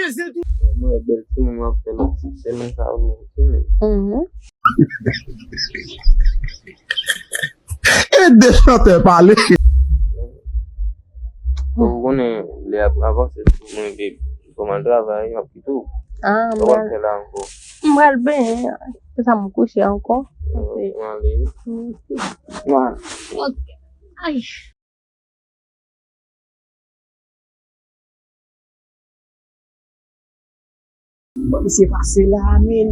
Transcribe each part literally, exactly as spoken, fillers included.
Mwen, bèl timoun w ap fè lòt ti sèmen sa yo menm, ki menm. Mhm. E de chantè pale. Ou konnen, lè ap avanse, mwen, baby, fò m al travay, m ap kite w. Ah, m pral fè la ankò. M pral benyen. Se sa m kouche ankò. Ok, m ale. Ok. Ay. Bon, misye pase la, men.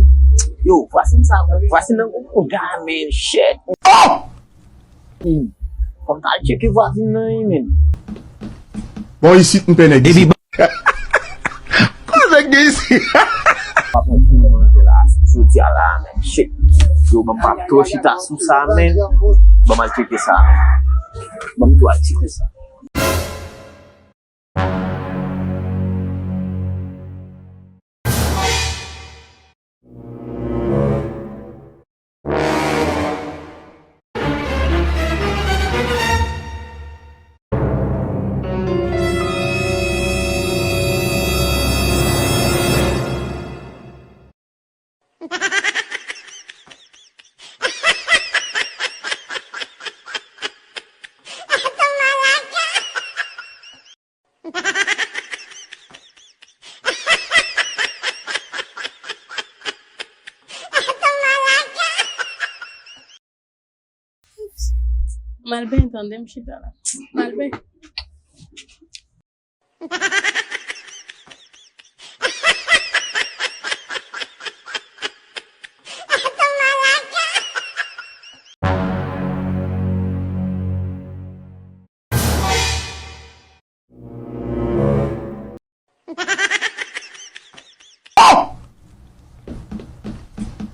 Yo, vwazin sa, vwazin nan gon kouda, men. Shit. Oh! Hmm. Fò m t al tcheke vwazin nan, wi, men. Bon, isit, m pè nèg isit. Epi, bon, nèg gen isit. Pa pran ti manzè la, jodi a la, men. Shit. Yo, ban m pa twò chita sou sa, men. Ban m al tcheke sa, men. Ban m tou al tcheke sa. M al benyen, tande, m chita la. M al benyen. Oh!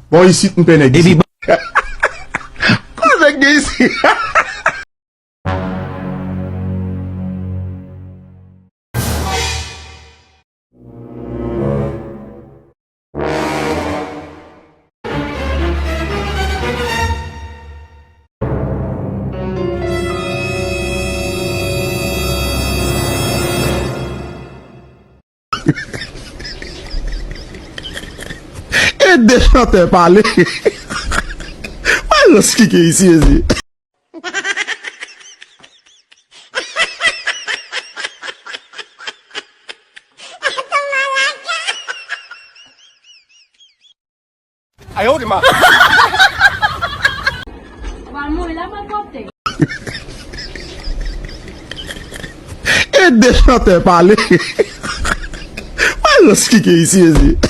Bon, isit, m pè nèg isit. Epi, bon. Konnen nèg gen isit. E de chantè pale. Wè rans ki gen isi, ezi. Ayo, di ma. Pral mouri la, pa pote. E de chantè pale. Wè rans ki gen isi, ezi.